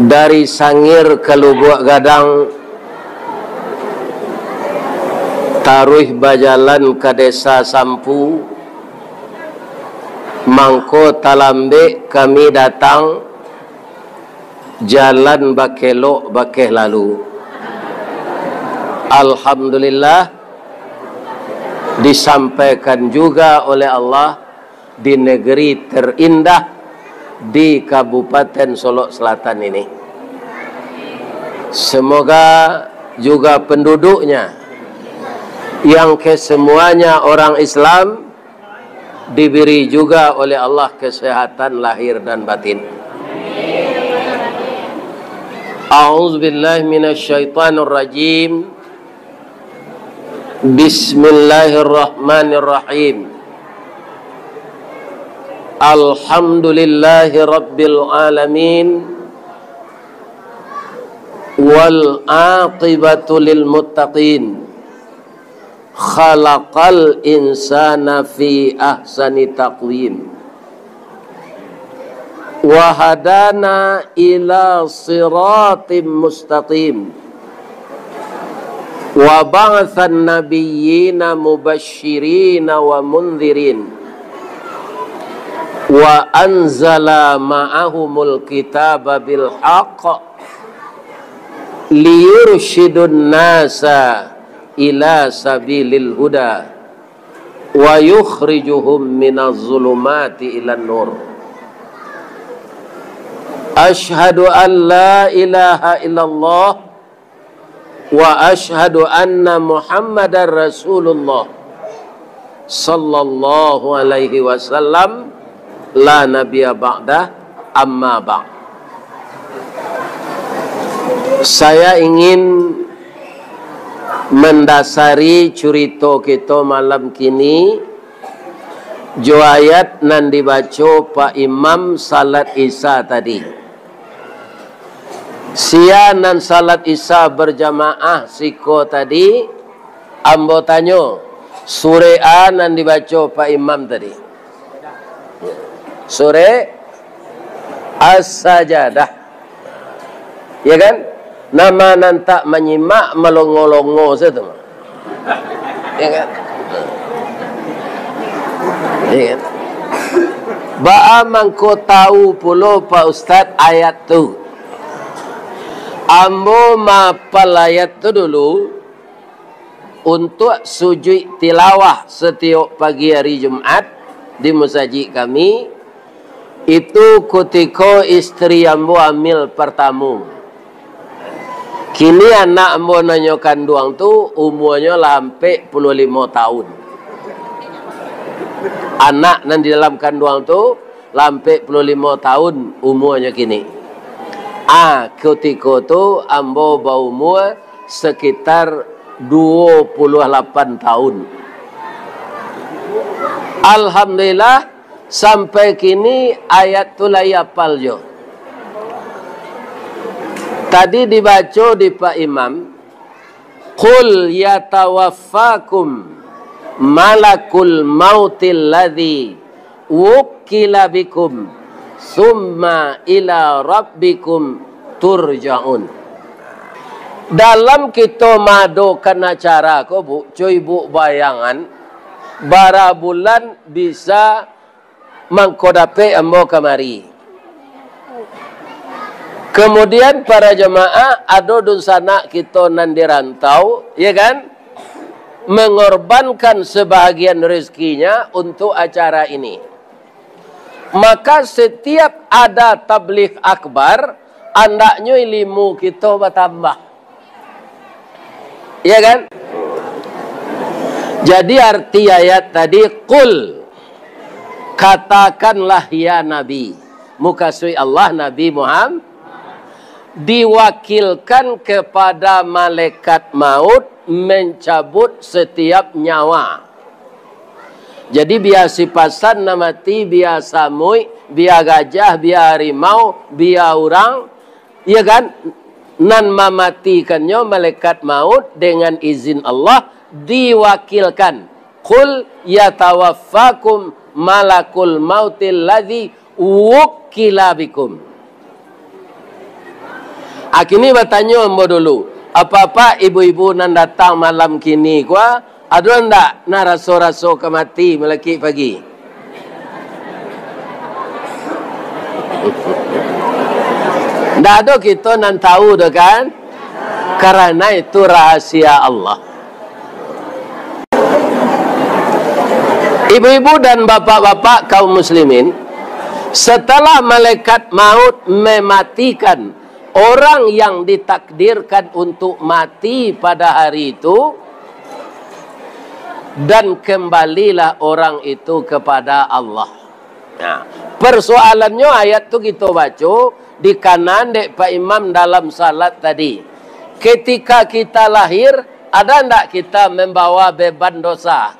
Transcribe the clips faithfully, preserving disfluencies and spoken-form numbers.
Dari Sangir ka Lubuak Gadang, taruih bajalan ka Desa Sampu, mangko talambek kami datang, jalan bakelok bakeh lalu. Alhamdulillah, disampaikan juga oleh Allah di negeri terindah di Kabupaten Solok Selatan ini. Semoga juga penduduknya yang kesemuanya orang Islam diberi juga oleh Allah kesehatan lahir dan batin. A'udzubillahi minasyaitonirrajim. Bismillahirrahmanirrahim. Alhamdulillahi rabbil alamin. Wal aqibatu lil muttaqin. Khalaqal insana fi ahsani taqwim. Wa hadana ila siratim mustaqim. Wa ba'atsan nabiyyina mubasyirina wa mundzirin. Wa anzala ma'ahumul kitaba bil haqq liyursyidun nasa ila sabilil huda wa yukhrijuhum minaz zulumati ilan nur. Asyhadu an la ilaha illallah wa asyhadu anna Muhammadar Rasulullah sallallahu alaihi wasallam, la nabiyya ba'dah, amma ba'd. Saya ingin mendasari curito kito malam kini jo ayat nan dibaco Pak Imam salat Isya tadi. Sia nan salat Isya berjamaah siko tadi, ambo tanyo, surek a nan dibaco Pak Imam tadi? Surek As-Sajadah. Ya kan? Nama nan tak manyimak malongo-longo sajo tu. Ya kan? Ya kan? Baa mangko tahu pulo Pak Ustaz ayat tu? Ambo maapal ayat tu dulu untuak sujuik tilawah satiok pagi ari Jumaat di musajik kami. Itu kutiko istri ambo amil partamo. Kini anak ambo nan nyo kanduang tu umuanyo lah ampek puluah limo taun. Anak nan di dalam kanduang tu lah ampek puluah limo taun umuanyo kini. Ah, kutiko tu ambo baumua sakitar duo puluah lapan taun. Alhamdulillah, sampai kini ayat tu lai apal jo. Tadi dibaco di Pak Imam, "Qul yatawaffakum malakul mautil ladzi wukkila bikum, summa ila rabbikum turja'un." Dalam kito maadokan acara ko, Bu, cubo Ibu bayangan, bara bulan bisa mangko dapek ambo kamari. Kemudian, para jamaah, ado dunsanak kito nan di rantau, ya kan, mengorbankan sebahagian rezekinya untuk acara ini. Maka, setiap ada tabligh akbar, andaknyo ilimu kito batambah. Iya kan? Jadi, arti ayat tadi, "Qul," katakanlah, ya Nabi. Mukasuik Allah, Nabi Muhammad, diwakilkan kepada malaikat maut mencabut setiap nyawa. Jadi, bia sipasan nan mati, bia samuik, bia gajah, bia harimau, bia urang, iya kan, nan mamatikannyo malaikat maut dengan izin Allah, diwakilkan. "Qul yatawaffakum malakul mautil ladzi wukkila bikum." Ah, kini batanyo ambo dulu, apak-apak ibu-ibu nan datang malam kini ko, ado ndak nan raso-raso ka mati malakik pagi? Ndak ado kito nan tahu doh kan? Karena itu rahasia Allah. Ibu-ibu dan bapak-bapak kaum muslimin, setelah malaikat maut mematikan orang yang ditakdirkan untuk mati pada hari itu, dan kembalilah orang itu kepada Allah. Nah, persoalannyo, ayat tu kito baco, dikanan dek Pak Imam dalam salat tadi. Ketika kita lahir, ada ndak kita membawa beban dosa?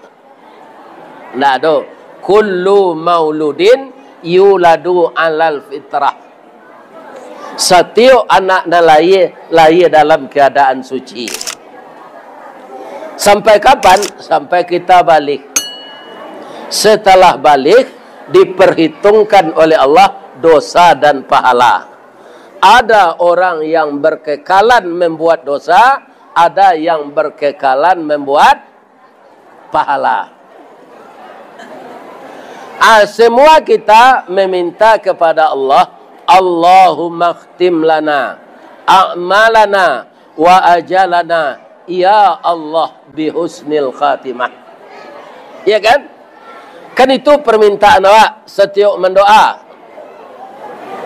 Ndak ado. Kullu mauludin yuladu alal fitrah. Satiok anak nan lahia, lahia dalam keadaan suci. Sampai kapan? Sampai kita baligh. Setelah baligh, diperhitungkan oleh Allah dosa dan pahala. Ada orang yang berkekalan membuat dosa, ada yang berkekalan membuat pahala. Ah, semua kita meminta kepada Allah, Allahumma khtim lana a'malana wa ajalana, ya Allah, bi husnil khatimah. Ya kan? Kan itu permintaan awak setiap mendoa.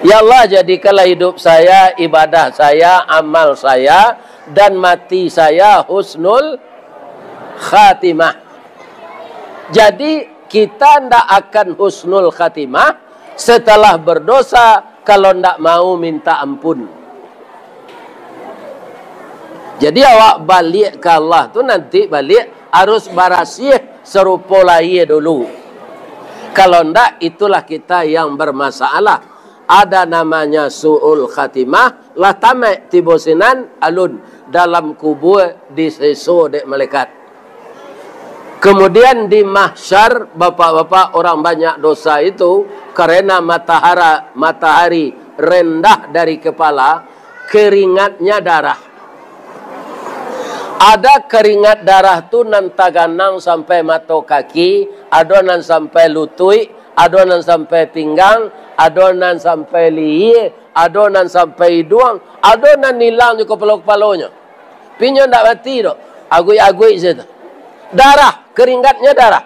Ya Allah, jadikanlah hidup saya, ibadah saya, amal saya, dan mati saya husnul khatimah. Jadi, kita ndak akan husnul khatimah setelah berdosa kalau ndak mau minta ampun. Jadi, awak baliak ka Allah tu nanti baliak harus barasiah sarupo lahia dulu. Kalau ndak, itulah kita yang bermasalah. Ada namanya su'ul khatimah, lah tamaik tibo sinan alun, dalam kubua diseso dek malaikat. Kemudian di mahsyar, bapak-bapak, orang banyak dosa itu, karena matahara-, matahari rendah dari kepala, keringatnya darah. Ada keringat darah tu nan taganang sampai mato kaki, ado nan sampai lutuik, ado nan sampai pinggang, ado nan sampai lihia, ado nan sampai iduang, ado nan ilang jo kapalo-kapalonyo. Tapi nyo ndak mati doh, aguik-aguik sajo. Darah, keringatnya darah.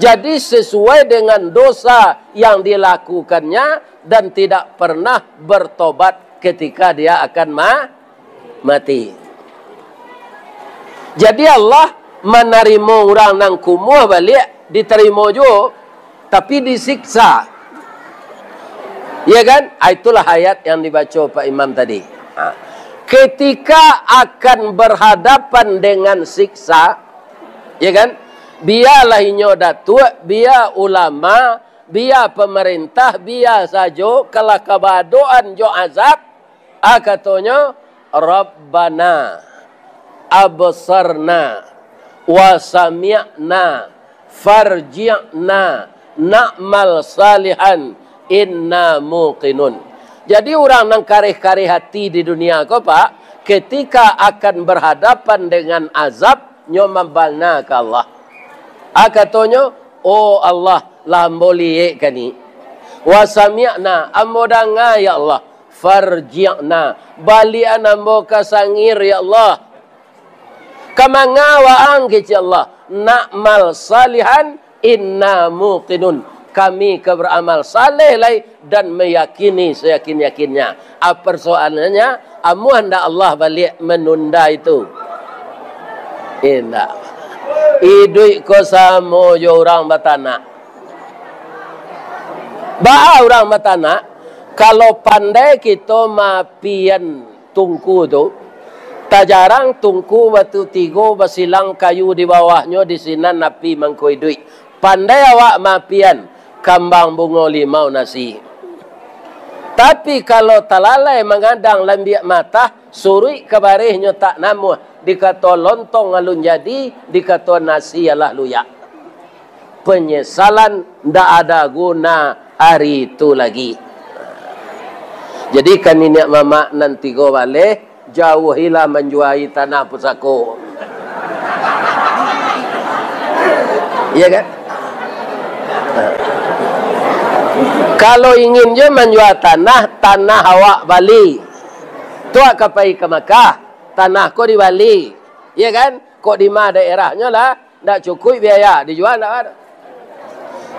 Jadi, sesuai dengan dosa yang dilakukannya dan tidak pernah bertobat ketika dia akan ma-, mati. Jadi, Allah manarimo urang nan kumuah baliak, ditarimo juo, tapi disiksa. Ya kan? Ah, itulah ayat yang dibaco Pak Imam tadi. Ha. Ketika akan berhadapan dengan siksa, ya kan? Bialah inyo datuak, bia ulama, bia pamarintah, bia sajo, kalau kabaadoan jo azab, ah, katonyo, "Rabbana absarna wa sami'na farji'na na'mal salihan inna muqinun." Jadi, urang nan kareh-kareh ati di dunia ko, Pak, ketika akan berhadapan dengan azab, nyo mambana ka Allah. Ah, katonyo, "Oh Allah, lah ambo liek kini. Wa sami'na, ambo danga, ya Allah. Farji'na, baliakan ambo ka sangir, ya Allah." "Ka manga waang?" kecek Allah. "Na'mal salihan inna muqinun." Kami ka baramal saleh lai dan meyakini seyakin-yakinnya. Ah, persoalannya, amuah ndak Allah baliak manunda itu? Indak. Iduik ko samo jo urang batanak. Baa urang batanak, kalau pandai kito maapian tungku tu, tajarang tungku batu tigo basilang kayu di bawahnyo, di sinan api mangko iduik. Pandai awak maapian kambang bungo limau nasi. Tapi, kalau talalai mangadang lambiak matah, suruik ka barehnyo tak namuah, dikato lontong alun jadi, dikato nasi alah luyak. Penyesalan ndak ada guna hari itu lagi. Jadi, ka niniak mamak nan tigo baleh, jauahilah manjuai tanah pusako. Iya kan? Nah. Kalau ingin jo manjua tanah, tanah awak bali. Tu ka pai ka Makkah, tanah ko dibali. Iya kan? Kok di ma daerahnyo lah, ndak cukuik biaya, dijua ndak ado.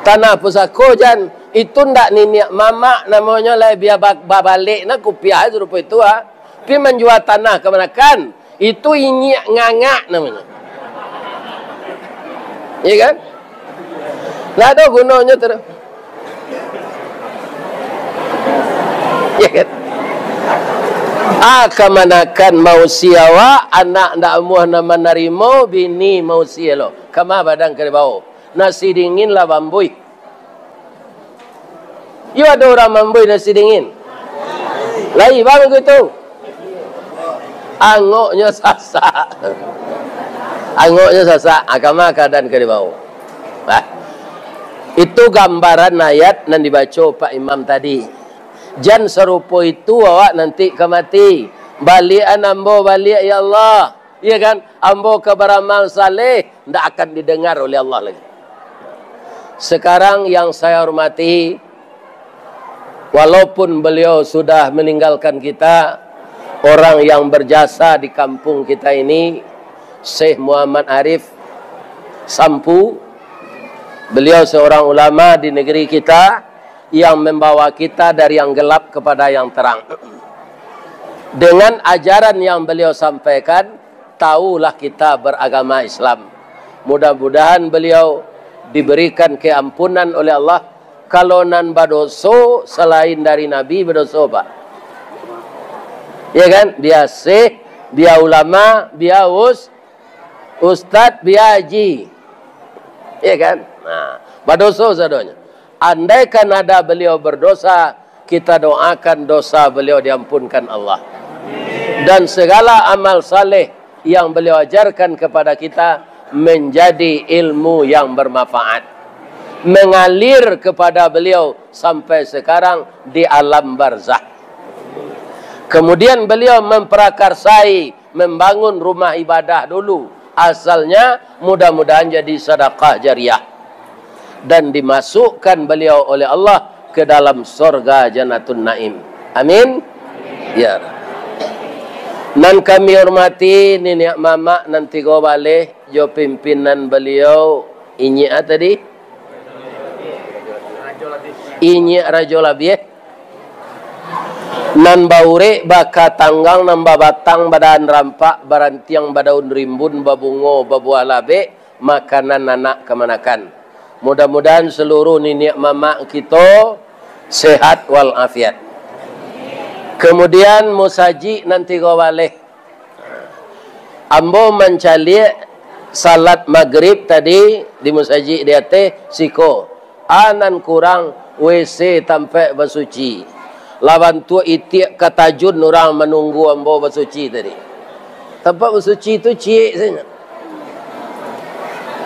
Tanah pusako jan, itu ndak niniak mamak namonyo lai, bia ba-, babalek nah kupiah sarupo itu, ha. Pi manjua tanah kamanakan, itu inyiak ngangak namonyo. Iya kan? Ndak ado gunonyo tu. Ya kan? Ah, kamanakan mausia awak, anak ndak amuah nan manarimo, bini mausia lo. Kama badan ka dibao. Nasi dingin lah bambuih. Iyo ado urang mambuih nasi dingin. Lai bang gitu. Angoknyo sasak. Angoknyo sasak. Ah, kama kaadaan ka dibao. Nah, itu gambaran ayat nan dibaco Pak Imam tadi. Jan sarupo itu awak nanti ka mati. Baliakan ambo baliak, ya Allah. Iya kan? Ambo ka baramal saleh, ndak akan didengar oleh Allah lagi. Sekarang yang saya hormati, walaupun beliau sudah meninggalkan kita, orang yang berjasa di kampung kita ini, Syekh Muhammad Arif Sampu, beliau seorang ulama di negeri kita yang membawa kita dari yang gelap kepada yang terang. Dengan ajaran yang beliau sampaikan, tahulah kita beragama Islam. Mudah-mudahan beliau diberikan keampunan oleh Allah. Kalau nan badoso salain dari Nabi, badoso, Pak. Ya kan? Bia syekh, bia ulama, bia us-, ustad, bia haji. Ya kan? Nah, badoso sadonyo. Andaikan ada beliau berdosa, kita doakan dosa beliau diampunkan Allah. Dan segala amal saleh yang beliau ajarkan kepada kita menjadi ilmu yang bermanfaat. Mengalir kepada beliau sampai sekarang di alam barzah. Kemudian beliau memprakarsai membangun rumah ibadah dulu. Asalnya, mudah-mudahan jadi sadakah jariah dan dimasukkan beliau oleh Allah ke dalam sorga Jannatun Naim. Amin. Ya. Nan kami hormati niniak mamak nan tigo baleh jo pimpinan beliau, inyiak ah tadi? Inyiak Rajo Labiah. Nan baurek bakatanggang, nan babatang badaan rampak, barantiang badaun rimbun, babungo babuah labek, makanan anak kamanakan. Mudah-mudahan seluruh niniak mamak kito sehat walafiat. Kemudian musajik nan tigo baleh. Ambo mancaliak salat magrib tadi di musajik di ateh siko. A nan kurang, W C tampek basuci. Lah bantuak itiak ka tajun urang manunggu ambo basuci tadi. Tampek basuci tu ciek sajo.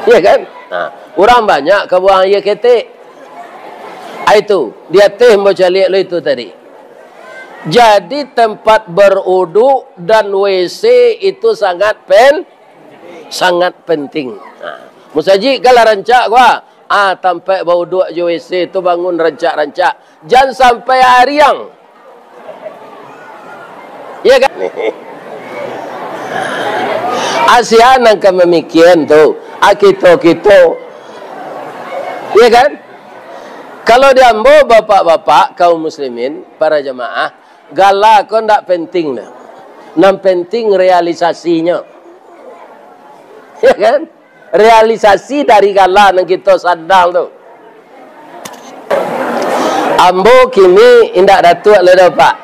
Ya kan? Nah, urang banyak ka buang aia ketek. Ah, itu, di ateh ambo caliak lo itu tadi. Jadi, tempat beruduk dan W C itu sangat pen-, sangat penting. Nah, musajik kan lah rancak ko, ah, tampek bauduak jo W C tu bangun rancak-rancak. Jan sampai ariang. Ya kan? Asian nan ka mamikian tu. Ah, kito-kito. Ya kan? Kalau di ambo, bapak-bapak, kaum muslimin, para jamaah, gala ko ndak penting doh. Nan penting realisasinyo. Ya kan? Realisasi dari gala nan kito sandang tu. Ambo kini indak datuak lai doh, Pak.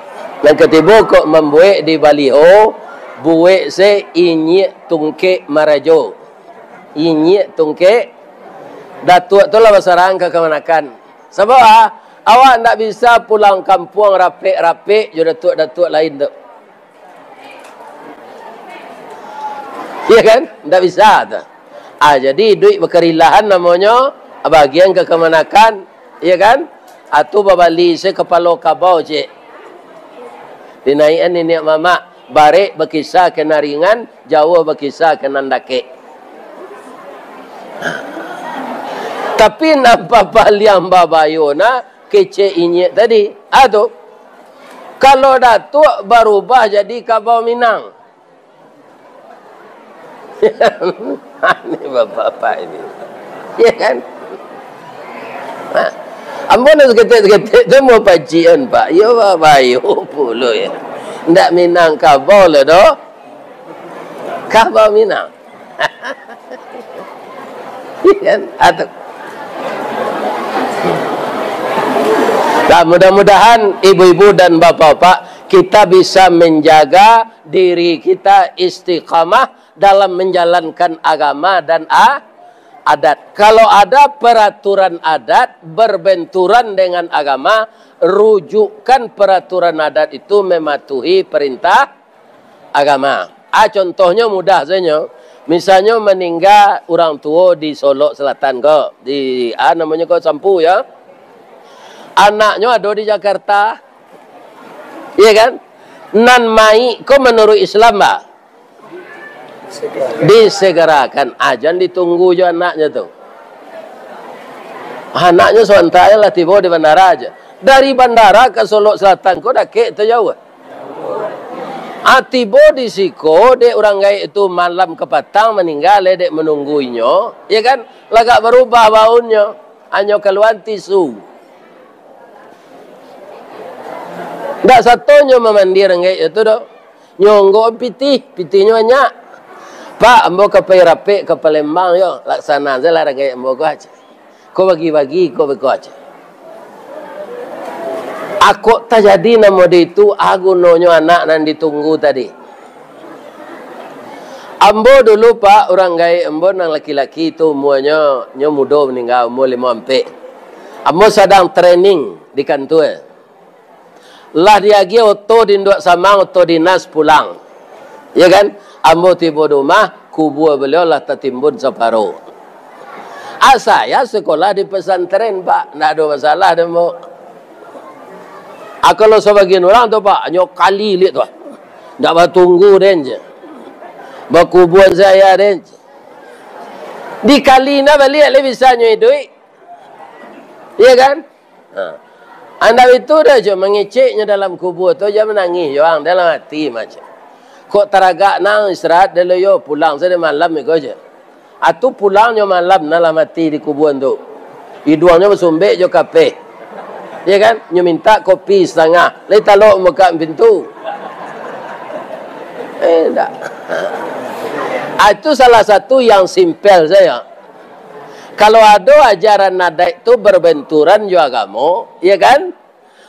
Nan katibo kok mambuek di baliho, buek se inyiak tungkek marajo. Inyiak tungkek. Datuak tu lah basarang ka kamanakan. Sabab, ah, awak ndak bisa pulang kampuang rapek-rapek jo datuak-datuak lain tu. Iya kan? Ndak bisa tu. Ah, jadi iduik bakarilahan namonyo, bagian ka kamanakan, iya kan? Atu babali se kapalo kabau, cek. Dinaikan niniak mamak, barek bakisa ka nan ringan, jauah bakisa ka nan dakek. Tapi nan papaliang babayo nah, kecek inyiak tadi. Ah, tu. Kalau Datuak barubah jadi kabau Minang. Ini bapak-bapak ini. Ya kan? Ha. Ambo nak saketek-saketek tu mau pacian, Pak. Yo, babayo pulo ya. Ndak Minang kabau lah doh. Kabau Minang. Ya kan? Atau Nah, mudah-mudahan ibu-ibu dan bapak-bapak, kita bisa menjaga diri kita istiqamah dalam menjalankan agama dan a-, adat. Kalau ada peraturan adat berbenturan dengan agama, rujukkan peraturan adat itu mematuhi perintah agama. Ah, contohnyo mudah sajo. Misalnyo maningga urang tuo di Solok Selatan ko, di, ah, namonyo ko Sampu, ya. Anaknyo ado di Jakarta. Iya kan? Nan mayik ko manuruik Islam, bah? Disegerakan. Ah, jan ditunggu jo anaknyo tu. Anaknyo sabanta lah tibo di bandara aja. Dari bandara ka Solok Selatan ko dakek atau jauah? Ah, tibo di siko, dek urang gaek tu malam ka patang maningga, dek manunggu inyo, ya kan? Lagak barubah baunnyo, hanyo kaluaan tisu. Ndak satonyo mamandi urang gaek tu doh. Nyonggo pitih, pitihnyo banyak. "Pak, ambo ka pai rapek ka Palembang yo, laksana sajolah urang gaek ambo ko," aja. Ko bagi-bagi, ko beko aja. Akok tajadi nan model itu, a gunonyo anak nan ditunggu tadi. Ambo dulu, Pak, urang gaek ambo nan laki-laki tu umuanyo, nyo mudo maningga, umua limo ampek. Ambo sadang training di kantua. Lah diagiah oto di induak samang, oto dinas pulang. Ya kan? Ambo tibo di rumah, kubua baliau lah tatimbun saparo. Ah, saya sekolah di pesantren, Pak. Ndak ado masalah doh, Mbok. Ah, kalau sabagian urang tu, Pak, hanyo kali liak tu. Ndak batunggu den je. Bakubuan saya den je. Dikali nah baliak lai bisa nyo iduik. Iya kan? Ha. Andak itu dah jo mangeceknyo dalam kubua tu, jo manangih jo ang dalam ati macam. Kok taragak nang istirahat dulu yo, pulang sajo malam iko je. Atu pulangnyo malam nah lah mati di kubuan tu. Iduangnyo basumbek jo kapeh. Ya kan? Nyo minta kopi satangah. Lai talok mambukak pintu. Eh, ndak. Ah, itu salah satu yang simpel saja. Kalau ado ajaran adaik tu berbenturan jo agamo, ya kan?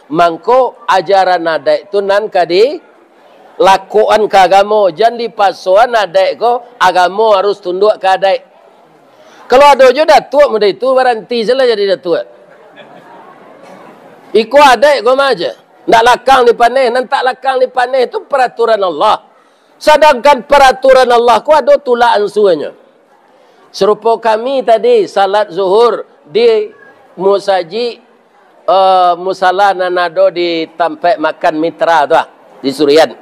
Mangko ajaran adaik tu nan ka dilakokan ka agamo, jan dipasoan adaik ko, agamo harus tunduak ka adaik. Kalau ado jo datuak model itu, baranti sajolah jadi datuak. Iko adaik ko mah aja. Ndak lakang dipaneh, nan tak lakang dipaneh tu peraturan Allah. Sadangkan peraturan Allah ko ado tulak ansuanyo. Sarupo kami tadi, salat zuhur di musajik, eh, musala nan ado di tampek makan Mitra tu ah, di Surian.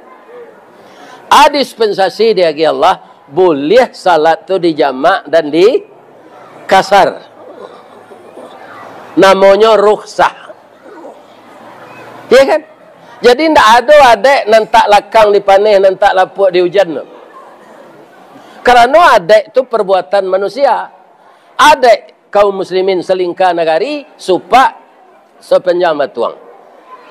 Ah, dispensasi diagiah Allah, buliah salat tu di jamak dan di kasar. Namonyo rukhsah. Ya kan? Jadi, ndak ado adaik nan tak lakang dipaneh, nan tak lapuak di ujan tu. Karano adaik tu perbuatan manusia. Adaik kaum muslimin salingka nagari, supak sapanjang batuang.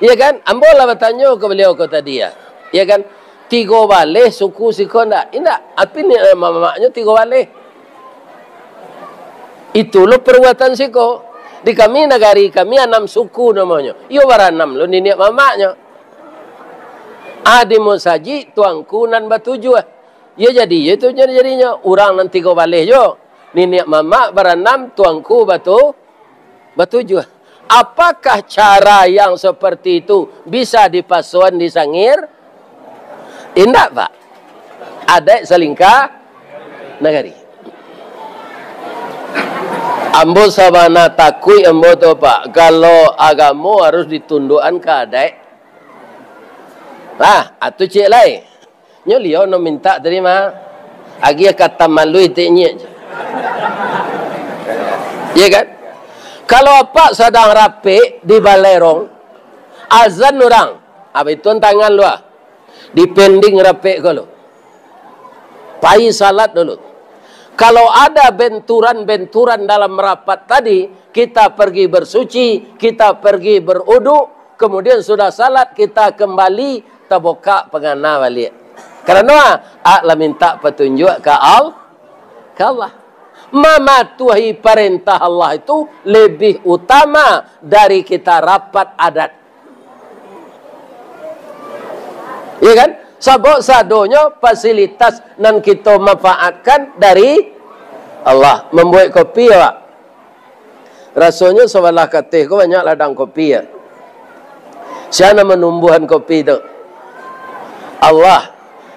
Ya kan? Ambo lah batanyo ka baliau ko tadi, ya. Ya kan? Tigo baleh suku siko ndak? Indak. Api ni, eh, mamaknyo tigo baleh. Itu lo perbuatan siko. Di kami, nagari kami anam suku namonyo. Iyo baranam lo niniak mamaknyo. Ah, di musajik tuangku nan batujuah. Iyo jadi, iyo itu jadi jadinyo. Urang nan tigo baleh jo. Niniak mamak baranam, tuangku batu-, batujuah. Apakah cara yang seperti itu bisa dipasoan di Sangir? Indak, Pak. Adaik salingka nagari. Ambo sabana takuik ambo tu, Pak. Kalau agamo harus ditunduakan ka adaik, Lah, atu ciek lai. Nyo liau no mintak tadi mah. Agiah kata malu itik nyek je. Iya kan? Kalau apak sadang rapek di balerong, azan urang, abih tu tangan lu ah. Dipending rapek ko lu. Pai salat dulu. Kalau ada benturan-benturan dalam rapat tadi, kita pergi bersuci, kita pergi berudu, kemudian sudah salat, kita kembali, tabuka pangana baliak. Karano, ah, lah minta patunjuak ka Al-, ka Allah. Mamatuahi parentah Allah itu lebih utama dari kita rapat adat. Iya kan? Sabab sadonyo fasilitas nan kito manfaatkan dari Allah. Mambuek kopi, awak. Rasonyo sabalah kateh ko banyak ladang kopi, ya. Sia nan manumbuahan kopi tu? Allah.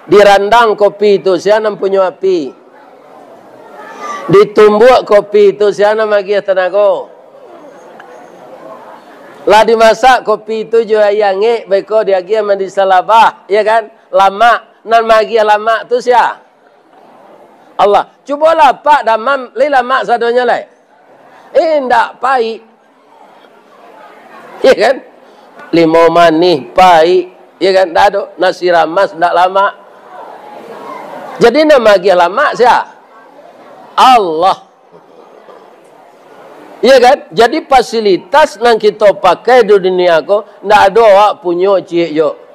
Dirandang kopi tu, sia nan punyo api? Ditumbuak kopi tu, sia nan magiah tanago? Lah dimasak kopi tu jo aia angek, baiko diagiah mandi salabah, ya kan? Lamak, nan magiah lamak tu sia? Allah. Cubolah, Pak, damam, lai lamak sadonyo lai? Eh, indak, paik. Iya kan? Limau manih, paik. Iya kan? Ndak ado. Nasi ramas ndak lamak. Jadi, nan magiah lamak sia? Allah. Iya kan? Jadi, fasilitas nan kito pakai di dunia ko, ndak ado awak punyo ciek jo.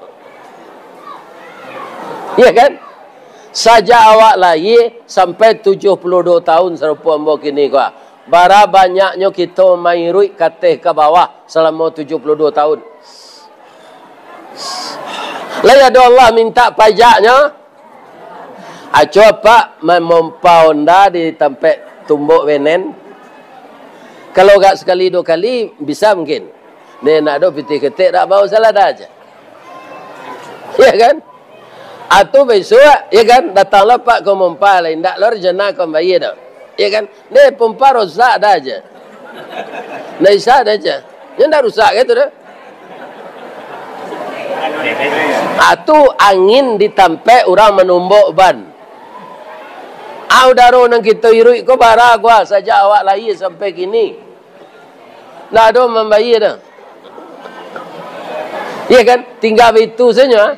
Iya kan? Sajak awak lahia sampai tujuah puluah duo tahun sarupo ambo kini ko, bara banyaknyo kito mairuik ka ateh ka bawah salamo tujuah puluah duo tahun? Lai ado Allah minta pajaknyo? Aco apak mamompa onda di tampek tumbok benen? Kalau agak sakali duo kali, bisa mungkin. Deh, nak ado pitih ketek dak bawa salah dah aja. Ya kan? Atau besok, ya kan, datanglah Pak ka mompa lai, ndak lo rencana ka mambayia dah. Ya kan? Deh, pompa rusak dah aja. Ndak bisa dah aja. Nyo ndak rusak gitu dah. Atu angin di tampek urang manumbok ban. Ah, udaro nan kito iruik ko bara gua sajak awak lahia sampai kini. Ndak ado mambayia dah. Iya kan? Tingga baitu sajo, ah.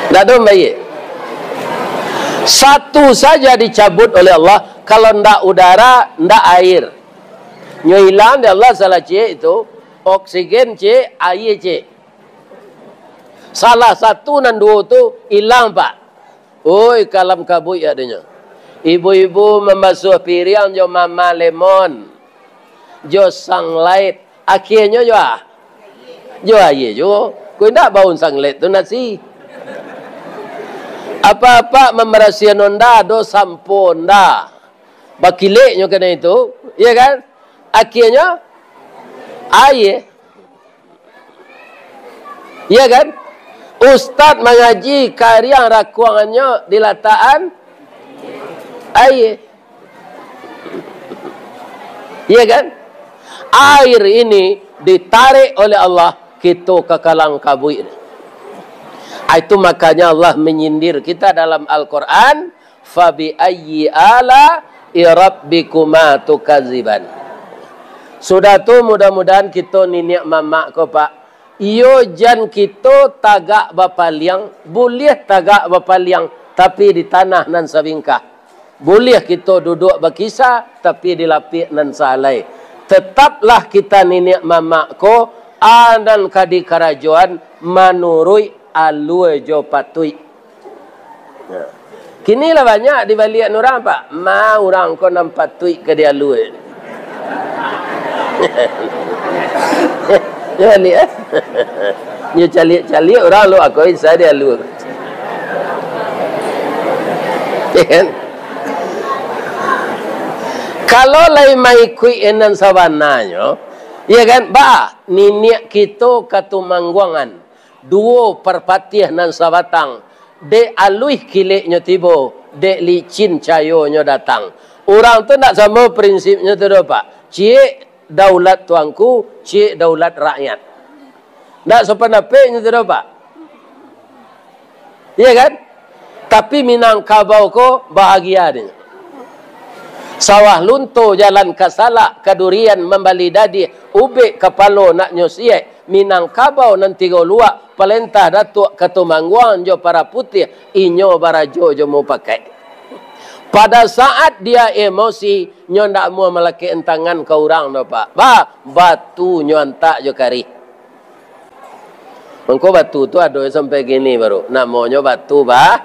Ndak ado mambayia. Satu saja dicabut oleh Allah, kalau ndak udara, ndak air. Nyo ilang dek Allah salah ciek itu, oksigen ciek, aia ciek. Salah satu nan duo tu ilang, Pak. Oi, kalam kabuik adonyo. Ibu-ibu mambasuah piriang jo mama lemon, jo sunlight. Akhianyo jo a-, jo aia juo. Ko indak baun sunlight tu nasi. Apak-apak mambarasiahan onda, ado sampo onda. Bakileknyo kanai tu, iya kan? Akhianyo, aia. Iya kan? Ustaz mangaji kariang rakuangannyo dilatakan aia. Iya kan? Air ini ditarik oleh Allah, kito ka kalam kabuik. Ah, itu makanya Allah menyindir kita dalam Al-Quran, "Fabi ayyi ala'i rabbikuma tukadziban." Sudah tu, mudah-mudahan kito niniak mamak ko, Pak, iyo jan kito tagak bapaliang, buliah tagak bapaliang, tapi di tanah nan sabingkah. Buliah kito duduak bakisa, tapi di lapiak nan sahalai. Tetaplah kita niniak mamak ko, a nan ka dikarajoan manuruik alua jo patuik. Nah. Kini lah banyak dibaliakan urang, Pak. Ma urang ko nan patuik ka di alua. Yo, baliak, eh. Yo, caliak-caliak urang lu ako isa di alua. Ya kan? Kalau lai maikuik nan sabananyo, ya kan, ba, niniak kito Katumangguangan, duo Parpatiah nan sabatang, dek aluih kileknyo tibo, dek licin cayonyo datang. Urang tu ndak samo prinsipnyo tu doh, Pak. Ciek daulat tuanku, ciek daulat rakyat. Ndak sapandapek nyo tu doh, Pak. Iya kan? Tapi Minangkabau ko bahagia dek nyo. Sawah Lunto, Jalan ka Salak, ka Durian, Mambali Dadiah, Ubek Kapalo nak nyo siek, Minangkabau nan tigo luak, Palentah Datuak Katumangguang jo Paraputiah, inyo barajo jo mupakaik. Pada saat dia emosi, nyo ndak amuah malakek tangan ka urang doh, Pak. Ba, batu nyo antak jo karih. Mangko batu tu ado sampai kini baru. Namonyo batu ba-,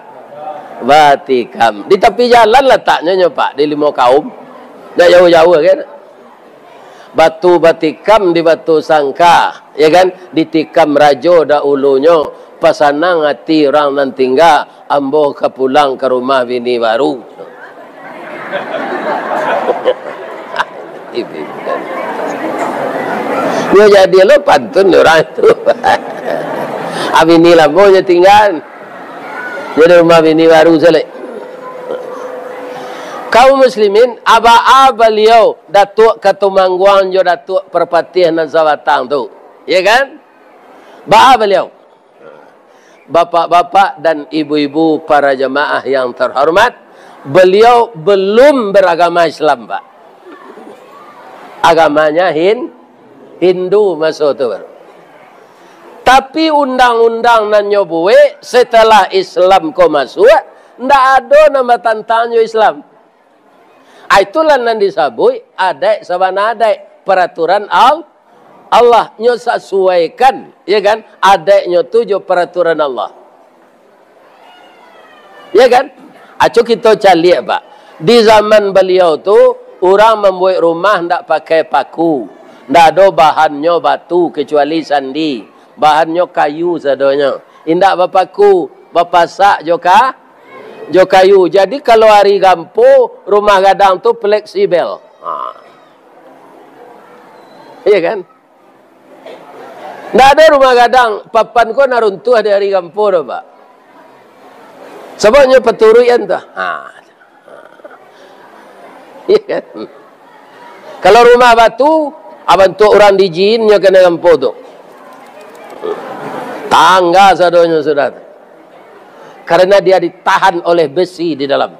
batikam. Di tapi jalan lataknyo nyo, Pak, di Limo Kaum. Ndak jauah-jauah kan. Batu batikam di Batu Sangka, ya kan? Ditikam rajo dahulunyo, pasanang ati urang nan tingga, ambo ka pulang ka rumah bini baru. Nyo jadi lo pantun urang tu. Abini lamo nyo tingga. Jadi rumah bini baru salek. Kaum muslimin, aba-a baliau, Datuak Katumangguang jo Datuak Parpatiah nan sabatang tu. Ya kan? Ba-a baliau. Bapak-bapak dan ibu-ibu, para jamaah yang terhormat, beliau belum beragama Islam, Pak. Agamanya Hin-, Hindu maso tu baru. Tapi undang-undang nan nyo buek setelah Islam ko masuak, ndak ado nan batantang jo Islam. Ah, itulah nan disabuik adaik sabana adaik, paraturan Al-, Allah. Nyo sasuaikan, ya kan, adaiknyo tu jo paraturan Allah. Ya kan? Aco kito caliak, Pak. Di zaman baliau tu, urang mambuek rumah ndak pakai paku. Ndak ado bahannyo batu kecuali sandi. Bahannyo kayu sadonyo. Indak bapaku, bapasak jo ka-, jo kayu. Jadi, kalau ari gampo, rumah gadang tu fleksibel. Ha. Iya kan? Ndak ado rumah gadang, papan ko nan runtuah di ari gampo doh, Pak. Sabab nyo paturuikan tu. Ha. Iya kan? Kalau rumah batu, ah, bantuak urang dijin nyo kanai gampo tu. Tangga sadonyo sudah tu. Karena dia ditahan oleh besi di dalam.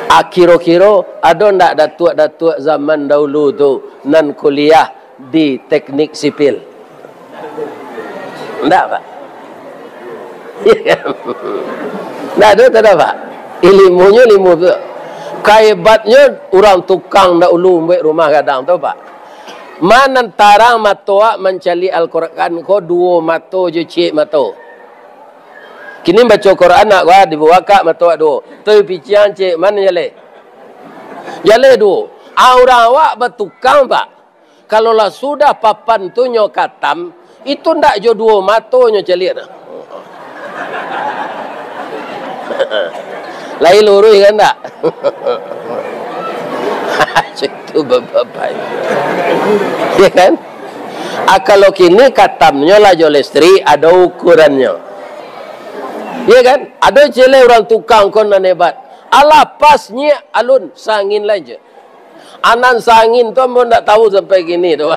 Ah, kiro-kiro ado ndak datuak-datuak zaman dahulu tu nan kuliah di teknik sipil? Ndak, Pak. Ndak ado, tak ado, Pak. Ilimunyo ilimu tu. Kahebatnyo urang tukang dahulu buek rumah gadang tu, Pak. Ma nan tarang mato awak mancaliak Al-Quran ko duo mato jo ciek mato. Kini baco Quran nak gua dibuka mato awak duo. Tu piciang ciek ma nan jaleh. Jaleh duo. Ah, urang awak batukang, Pak. Kalau lah sudah papan tu nyo katam, itu ndak jo duo mato nyo caliak tu. Lai luruih kan ndak? Itu bapak-bapak. Ya kan? Ah, kalau kini katamnyo lah jo listrik, ado ukurannyo. Ya kan? Ado ciek lai urang tukang ko nan hebat. Alah, pas nyiak alun, sangin lai je. Anan sangin tu ambo ndak tahu sampai kini tu.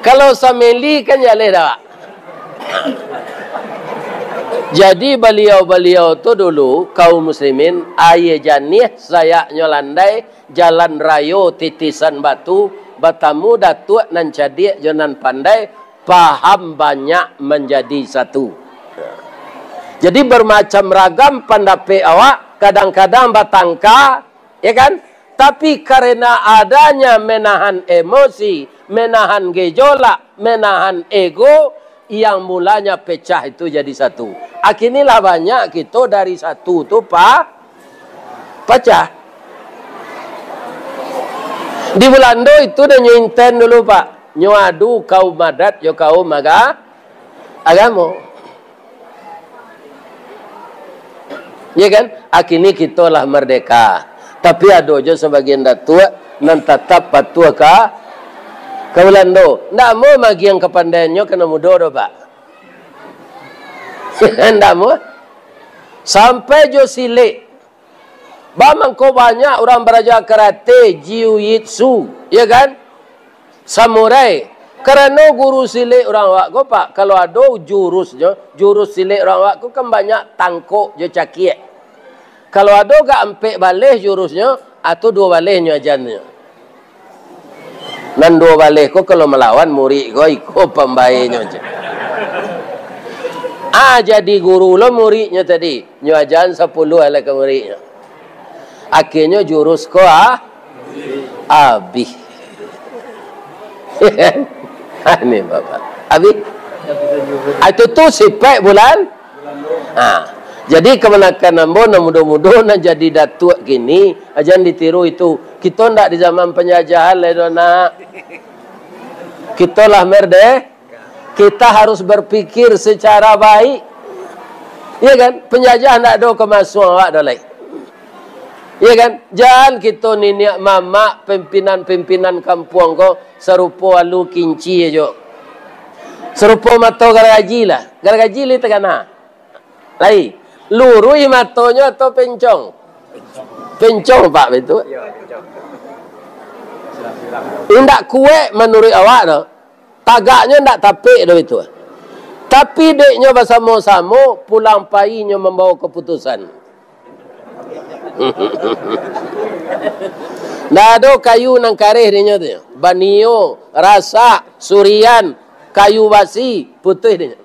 Kalau sameli kan jaleh dah, Pak. Jadi baliau-baliau tu dulu, kaum muslimin, aia janiah sayaknyo landai, jalan rayo titisan batu, batamu datuak nan cadiak jo nan pandai, paham banyak manjadi satu. Jadi, bermacam ragam pandapek awak, kadang-kadang batangka, ya kan? Tapi, karena adanya menahan emosi, menahan gejolak, menahan ego, yang mulanya pecah itu jadi satu. Akinilah banyak kito dari satu tu pa-, pacah. Di Belando itu dah nyo inten dulu, Pak. Nyo adu kaum adat jo kaum aga-, agamo. Ya kan? Akini kito lah merdeka. Tapi ado jo sabagian datuak nan tatap patuah ka, ka Belando. Ndak mau magiang kapandaiannyo ka nan mudo doh, Pak. Ndak mau. Sampai jo silek. Ba mangko banyak urang baraja karate, jiu-jitsu, ya kan? Samurai. Karano guru silek urang awak ko, Pak, kalau ado jurusnyo, jurus silek urang awak ko kan banyak tangkok jo cakiak. Kalau ado gak ampek baleh jurusnyo, atau duo baleh nyo ajannyo. Nan duo baleh ko kalau malawan murik ko, iko pambaenyo je. Ah, jadi guru lo muridnyo tadi. Nyo ajan sapuluah lah ka muridnyo. Akhirnyo jurus ko, ah, abih. Ah, ni, Bapak. Abih. Ah, itu tu sifat bulan. Ha. Jadi, kamanakan ambo nan mudo-mudo nan jadi datuak kini, jan ditiru itu. Kito ndak di zaman penjajahan lai doh, nak. Kito lah merde-, kita harus berpikir secara baik. Iya kan? Penjajah ndak ado ka masuang awak doh lai. Iya kan? Jan kito niniak mamak, pimpinan-pimpinan kampuang ko sarupo alu kinci ajo. Sarupo mato garagaji lah. Garagaji lai takana. Lai, luruih matonyo atau pencong? Pencong, Pak, betul. Indak kuek manuruik awak tu. Tagaknyo indak tapek tu, betul. Tapi deknyo basamo-samo, pulang painyo mambawa kaputusan. Ndak ado kayu nan kareh dinyo tu. Banio, rasak, surian, kayu basi, putuih dinyo.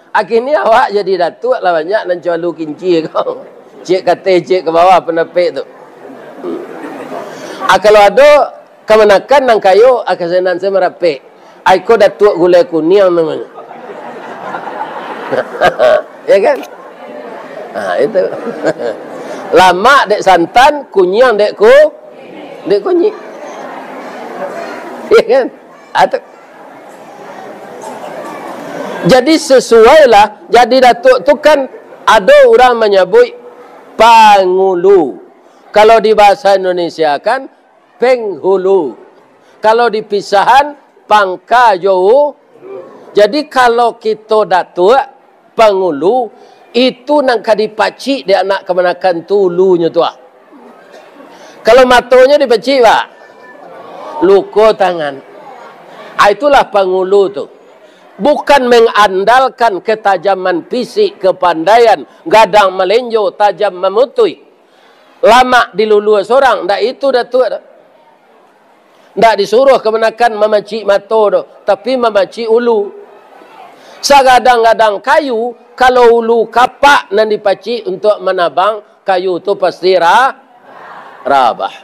Akhirnyo awak jadi datuak lah banyak nan cualu kinci ko. Ciek ka ateh, ciek ka bawah pandapek tu. Ah, kalau ado kamanakan nan kayo, ah, kasanan se marapek. Ai ko datuak gulai kuniang namonyo. Ya kan? Ha, itu. Lamak dek santan, kuniang dek ku-, dek kunyik. Ya kan? Atau, jadi, sesuailah, jadi datuak tu kan ado urang manyabuik pangulu. Kalau di bahasa Indonesia kan penghulu. Kalau di pisahan, pangka jo u-, jadi, kalau kito datuak, pangulu, itu nan ka dipacik dek anak kamanakan tu ulunyo tu, ah. Kalau matonyo dipacik, Pak, luko tangan. Ah, itulah pangulu tu. Bukan mengandalkan ketajaman fisik, kepandaian, gadang malenjo, tajam mamutuih, lamak dilulua sorang, ndak itu datuak tu. Ndak disuruah kamanakan mamacik mato doh, tapi mamacik ulu. Sagadang-gadang kayu, kalau ulu kapak nan dipacik untuak manabang, kayu tu pasti ra-, rabah.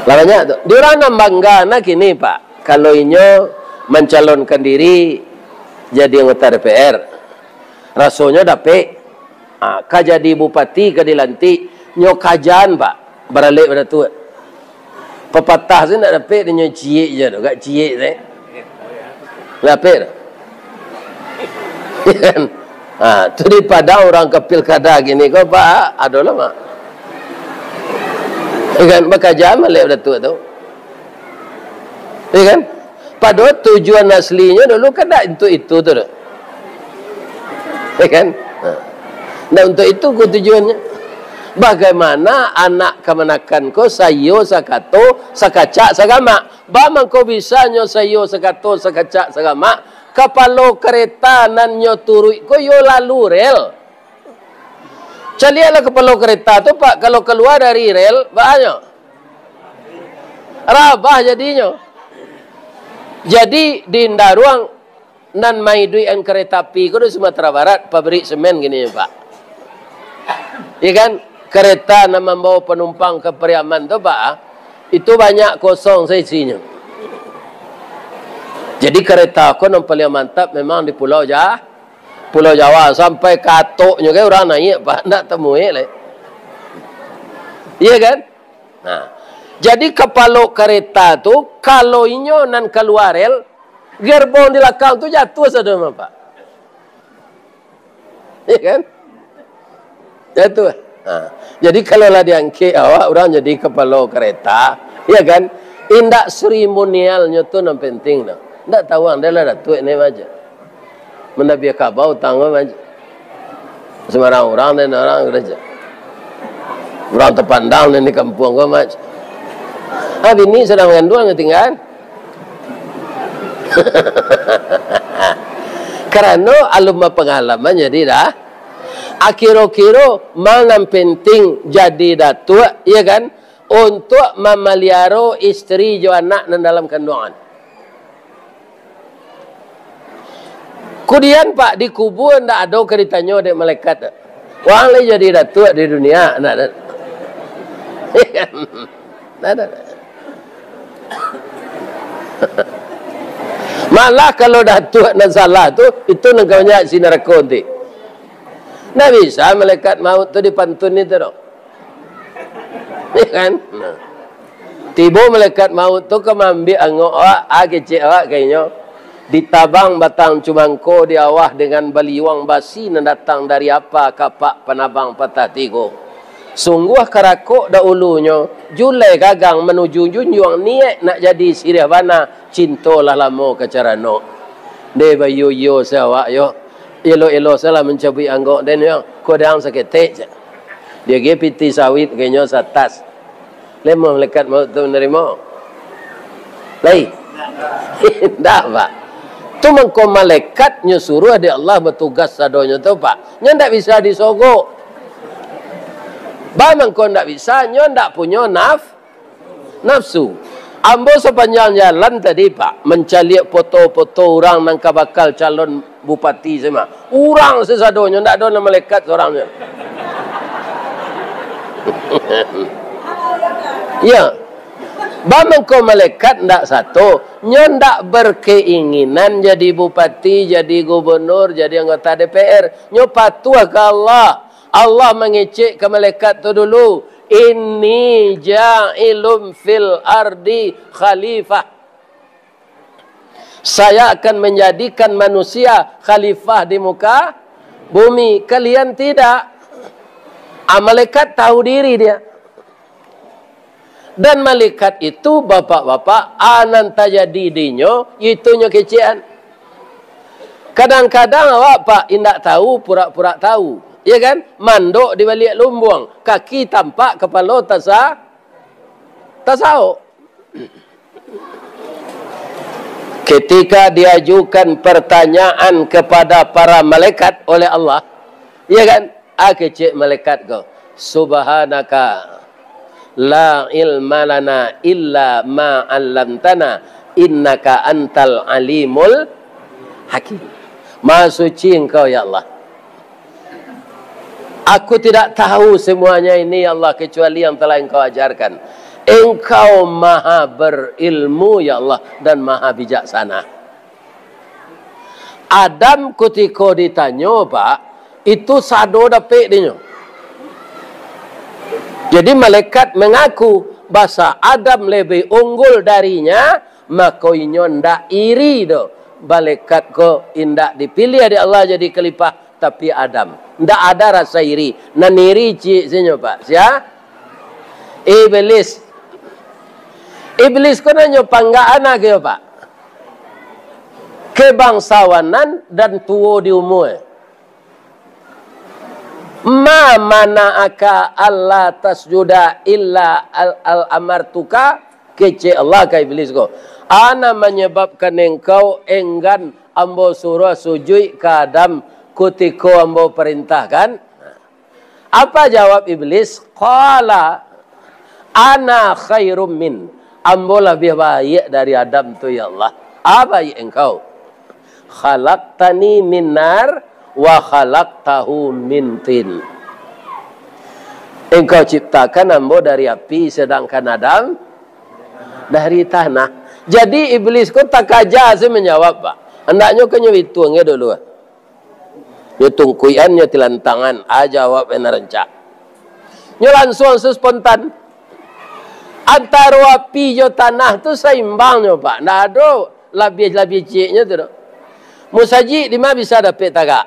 Lah banyak tu. Di urang nan bangga nah kini, Pak, kalau inyo mancalonkan diri jadi anggota D P R, rasonyo dapek. Ha, ka jadi bupati, ka dilantik, nyo kajan, Pak, baralek badatuak. Papatah tu ndak dapek, nyo ciek je tu, gak ciek tu. Dapek tu. Ha, tu di Padang urang ka pilkada kini ko, Pak, ado lah, Mak. Kan, bakajan baralek badatuak tu. Ya kan? Padahal tujuan aslinyo dulu kan ndak untuk itu tu doh. Ya kan? Ha. Ndak untuk itu ko tujuannyo. Bagaimana anak kamanakan ko saiyo sakato, sakacak, sagamak? Ba mangko bisanyo saiyo sakato, sakacak, sagamak? Kapalo kareta nan nyo turuik ko iyo lalu rel. Caliaklah kapalo kareta tu, Pak, kalau kalua dari rel, baa nyo? Rabah jadinyo. Jadi, di Ndaruang nan maiduikan kareta api ko di Sumatera Barat, pabrik semen kini, Pak. Ya kan? Kareta nan mambawa panumpang ka Pariaman tu, Pak, itu banyak kosong sa isinyo. Jadi, kareta ko nan paliang mantap memang di Pulau Ja-, Pulau Jawa, sampai ka atoknyo kan urang naiak, Pak, ndak tamuek lai. Iya kan? Nah, jadi kapalo kareta tu, kalau inyo nan kalua rel, gerbong di lakang tu jatuah sado mah, Pak. Iya kan? Jatuah. Ha. Jadi, kalau lah diangkek awak, urang jadi kapalo kareta, iya kan? Indak seremonialnyo tu nan penting tu. Ndak tahu ang, dah lah datuak ni macam. Mandabia kabau tangga macam. Sembarang urang dan urang gereja. Urang tapandang dan di kampuang ko macam. Ha, bini sadang manganduang, tingga. Karano alun bapangalaman, jadi dah. Akiro-kiro, ma nan penting jadi datuak, iyo kan, untuak mamaliharo isteri jo anak nan dalam kanduangan. Kudian, Pak, di kubua ndak ado ka ditanyo dek malaikat tu. Wang lai jadi datuak di dunia, ndak ado. Ndak ado. Malah kalau datuak nan salah tu, itu nan ka banyak isi narako nanti. Ndak bisa malaikat maut tu dipantun itu doh. Iyo kan? Nah. Tibo malaikat maut tu ka maambiak angok awak, ah, kecek awak ka inyo. Ditabang batang cumangko di awah dengan baliuang basi nan datang dari apa kapak panabang patah tigo. Sungguah karakok dahulunyo, julai gagang manuju junjuang, niaik nak jadi siriah bana, cinto lah lamo ka caranok. Deh, baiyo-iyo se awak yo. Elo-elo salah mancabuik angok den yo. Kodang saketek, cak. Diagiah pitih sawit ka inyo satas. Lai mah malaikat maut tu manarimo? Lai? Indak, Pak. Tu mangko malaikat nyo suruah dek Allah batugas sadonyo tu, Pak. Nyo ndak bisa disogok. Ba mangko ndak bisa, nyo ndak punyo naf-, nafsu. Ambo sapanjang jalan tadi, Pak, mancaliak foto-foto urang nan ka bakal calon bupati se mah. Urang sasadonyo, ndak ado nan malaikat surang se. Iyo. Ba mangko malaikat ndak sato, nyo ndak berkeinginan jadi bupati, jadi gubernur, jadi anggota D P R. Nyo patuah ka Allah. Allah mangecek ka malaikat tu dulu, "Inni ja'ilun fil ardi khalifah." Saya akan menjadikan manusia khalifah di muka bumi. Kalian tidak. Ah, malaikat tahu diri dia. Dan malaikat itu, bapak-bapak, ah, nan tajadi dinyo, itu nyo kecekan. Kadang-kadang awak, Pak, indak tahu, pura-pura tahu. Ya kan? Mandok di baliak lumbuang, kaki tampak, kapalo tasa-, tasaok. Ketika diajukan pertanyaan kepada para malaikat oleh Allah, ya kan? Ah, kecek malaikat ko, "Subhanaka la ilma lana illa ma 'allamtana, innaka antal alimul hakim." Maha suci Engkau, ya Allah. Aku tidak tahu semuanya ini, ya Allah, kecuali yang telah Engkau ajarkan. Engkau maha berilmu, ya Allah, dan maha bijaksana. Adam kutiko ditanyo, Pak, itu sado dapek dinyo. Jadi, malaikat mangaku basa Adam lebih unggul darinya, mako inyo ndak iri doh. Malaikat ko indak dipiliah dek Allah jadi khalifah, tapi Adam. Ndak ada rasa iri. Nan iri ciek se nyo, Pak. Sia? Iblis. Iblis ko nan nyo panggak anak ke, Pak? Kebangsawanan dan tuo di umua. "Ma mana'aka alla tasjuda illa al, al amartuka?" Kecek Allah ka Iblis ko, "A nan manyababkan engkau enggan Ambo suruah sujuik ka Adam kutiko Ambo parintahkan?" Apa jawab Iblis? "Qala ana khairum min." "Ambo labiah baiak dari Adam tu, ya Allah." "A baiak engkau?" "Khalaqtani min nar wa khalaqtahu min tin." "Engkau ciptakan Ambo dari api, sedangkan Adam dari tanah." Jadi, Iblis ko takaja se manjawab, Pak. Andaknyo kan nyo bituang dulu. Nyo tungkuikan, nyo tilantangan, a jawab nan rancak. Nyo lansuang se spontan. Antaro api jo tanah tu saimbang nyo, Pak. Ndak ado labiah-labiah cieknyo tu doh. Musajik di ma bisa dapek tagak?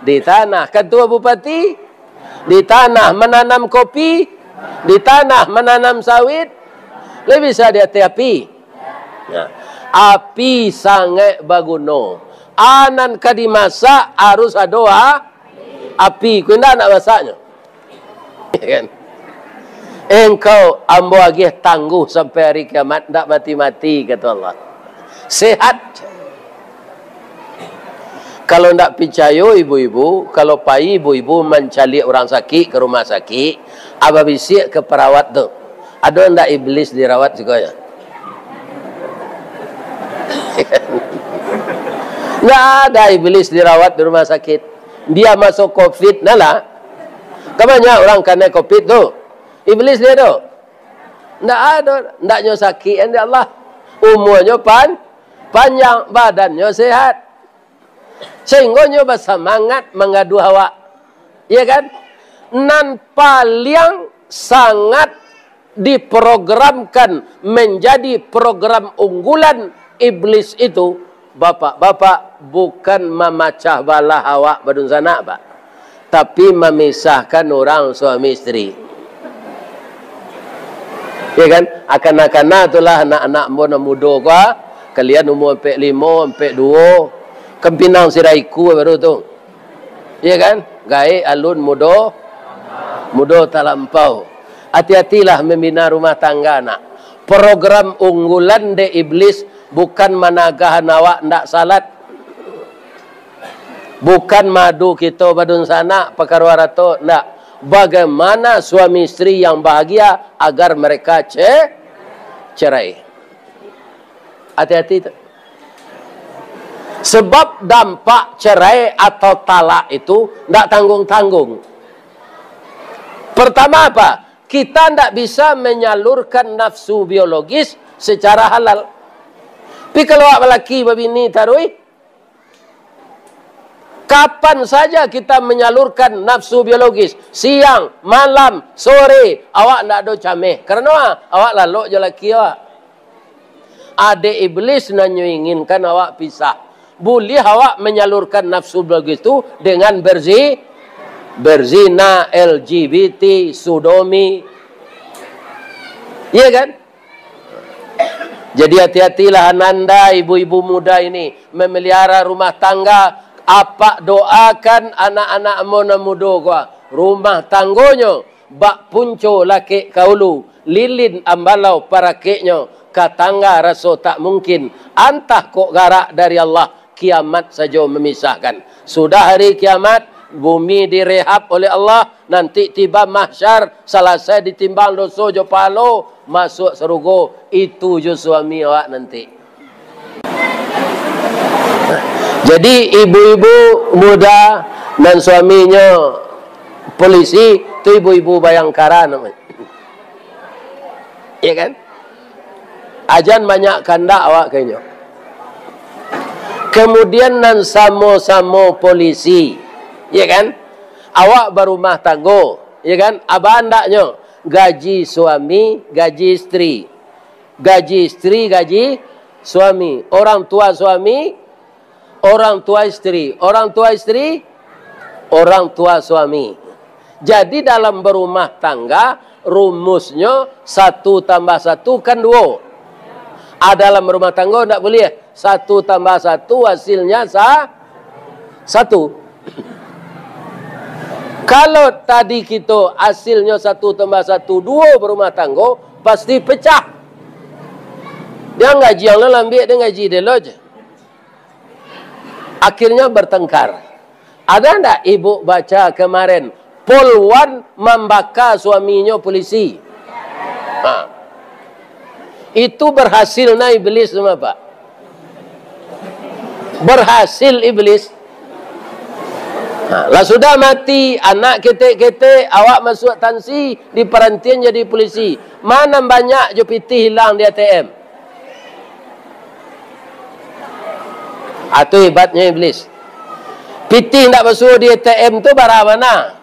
Di tanah. Katua bupati? Di tanah. Mananam kopi? Di tanah. Mananam sawit? Lai bisa di ateh api? Nah, api sangaik baguno. A nan ka dimasak harus ado a-, api. Ko indak nak masaknyo. Kan? "Engkau ambo agiah tangguh sampai hari kiamat, ndak mati-mati," kato Allah. "Sehat." Kalau ndak picayo ibu-ibu, kalau pai ibu-ibu mancaliak urang sakik ka rumah sakik, abah bisiak ka parawat tu, "Ado ndak iblis dirawat siko yo?" Ndak ada iblis dirawat di rumah sakik. Bia maso covid nah lah. Kan banyak urang kanai covid tu. Iblis dia tu. Ndak ado, ndak nyo sakik, ya Allah. Umuanyo pan-, panjang, badannyo sehat. Sehinggo nyo basamangat mangadu awak. Iya kan? Nan paliang sangat diprogramkan menjadi program unggulan iblis itu, bapak-bapak, bukan mamacah balah awak badunsanak, Pak, tapi mamisahkan urang suami isteri. Ya kan? Akan-akan tu lah anak-anak ambo nan mudo ko, ah. Kalian umua ampek limo, ampek duo, kan pinang siraiku baru tu. Ya kan? Gaek alun mudo, mudo talampau. Ati-atilah mambina rumah tangga, nak. Program unggulan dek iblis bukan managahan awak ndak salat. Bukan madu kito badunsanak pakaro arato, ndak. Bagaimana suami isteri yang bahagia agar mereka ce-, cerai. Ati-ati tu. Sebab dampak cerai atau talak itu ndak tanggung-tanggung. Pertama apa? Kita ndak bisa menyalurkan nafsu biologis secara halal. Tapi kalau awak balaki babini taruih, kapan saja kita menyalurkan nafsu biologis, siang, malam, sore, awak ndak ado cameh. Karano awak lalok jo laki awak. Adek iblis nan nyo inginkan awak pisah. Buliah awak menyalurkan nafsu biologis tu dengan berzi-, berzina, L G B T, sodomi. Iya kan? Jadi, hati-hatilah ananda, ibu-ibu muda ini, memelihara rumah tangga. Apak doakan anak-anak ambo nan mudo ko, rumah tanggonyo bak punco lakek ka ulu, lilin ambalau parakeknyo, ka tangga raso tak mungkin, antah kok garak dari Allah, kiamat sajo mamisahkan. Sudah hari kiamat, bumi direhab oleh Allah, nanti tiba mahsyar, salasai ditimbang doso jo pahalo, masuak sarugo, itu jo suami awak nanti. Jadi, ibu-ibu muda nan suaminyo polisi, tu ibu-ibu Bayangkara namonyo. Ya kan? Ajan banyak kandak awak ka inyo. Kemudian nan samo-samo polisi, ya kan? Awak barumah tanggo, ya kan? Aba andaknyo gaji suami, gaji isteri. Gaji isteri, gaji suami. Orang tua suami, orang tua isteri. Orang tua isteri, orang tua suami. Jadi, dalam barumah tangga, rumusnyo satu tambah satu kan duo. Ah, dalam rumah tangga ndak buliah. Satu tambah satu hasilnya sa-, satu. Kalau tadi kito hasilnyo satu tambah satu duo barumah tanggo, pasti pecah. Dia gaji yang lambiak, dia gaji dia lo je. Akhirnya bertengkar. Ada ndak ibu baca kemarin, Polwan mambaka suaminyo polisi? Ha. Itu berhasil nah iblis tu, Pak. Berhasil iblis. Ha, lah sudah mati, anak ketek-ketek, awak masuak tansi, di parantian jadi polisi. Mana banyak jo pitih hilang di A T M? Ah, tu hebatnyo iblis. Pitih ndak basuo di A T M tu bara bana.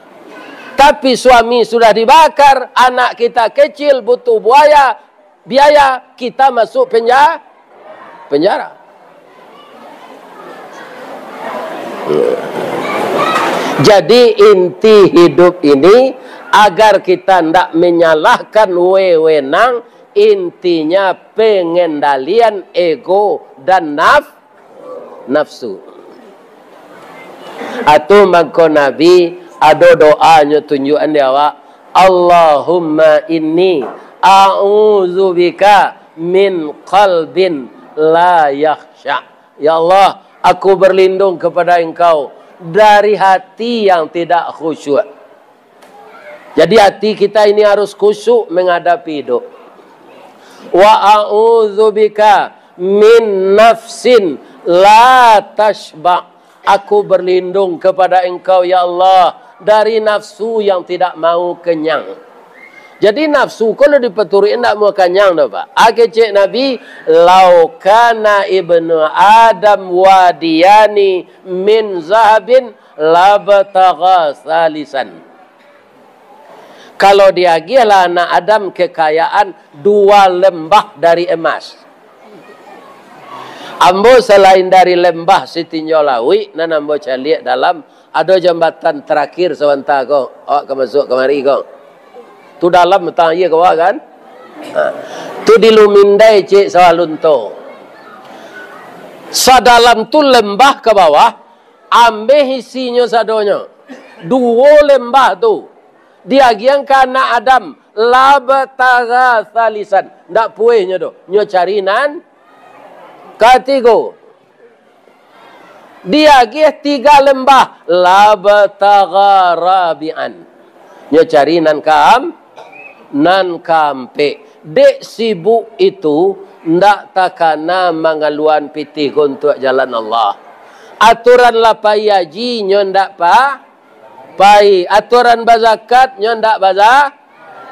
Tapi suami sudah dibakar, anak kita kecil butuh buaya, biaya, kita masuk penja-, penjara. Jadi, inti hidup ini, agar kita ndak menyalahkan wewenang, intinya pengendalian ego dan naf-, nafsu. Atu mangko Nabi ado doanyo tunjuakan di awak, Allahumma inni a'udzubika min qalbin la yakhsya. Ya Allah, aku berlindung kepada Engkau dari hati yang tidak khusyuk. Jadi, hati kita ini harus khusyuk menghadapi hidup. Wa a'udzubika min nafsin la tasyba. Aku berlindung kepada Engkau, ya Allah, dari nafsu yang tidak mau kenyang. Jadi, nafsu ko lah dipaturuik, indak mau kanyang doh, Pak. A kecek Nabi, "Lau kana ibnu Adam wadiyani min zahabin labtagha salisan." Kalau diagiahlah anak Adam kekayaan dua lembah dari emas. Ambo selain dari lembah sitinjau lauik, nan ambo caliak dalam, ado jambatan terakhir sabanta ko, awak ka masuak kamari ko. Tu dalam, batang aia ka bawah kan? Ha. Tu di Lumindai, cek Sawah Lunto. Sadalam tu lembah ka bawah, ambeh isinyo sadonyo. Duo lembah tu. Diagiahan ka anak Adam, labtagha salisan. Ndak puehnyo doh. Nyo cari nan katigo. Diagiah tiga lembah, labtagha rabi'an. Nyo cari nan kaam-, nan kaampek. Dek sibuk itu, ndak takana mangaluan pitih ko untuak jalan Allah. Aturan lah pai haji, nyo ndak pa-, pai. Aturan bazakat, nyo ndak baza-,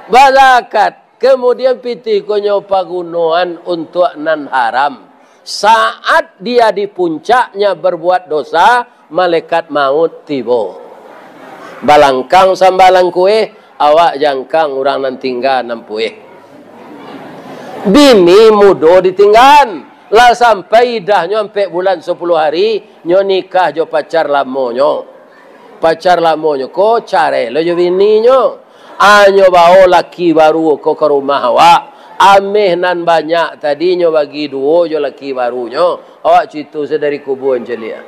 bazakat. Kemudian, pitih ko nyo pagunoan untuak nan haram. Saat dia di puncaknya berbuat dosa, malaikat maut tibo. Balangkang sambalang kueh, awak jangkang urang nan tingga nan pueh. Bini mudo ditinggaan, lah sampai idahnyo ampek bulan sapuluah hari, nyo nikah jo pacar lamonyo. Pacar lamonyo ko carai lo jo bininyo. Anyo bao laki baru ko ka rumah awak. Ameh nan banyak tadi nyo bagi duo jo laki barunyo. Awak carito se dari kubua, caliak.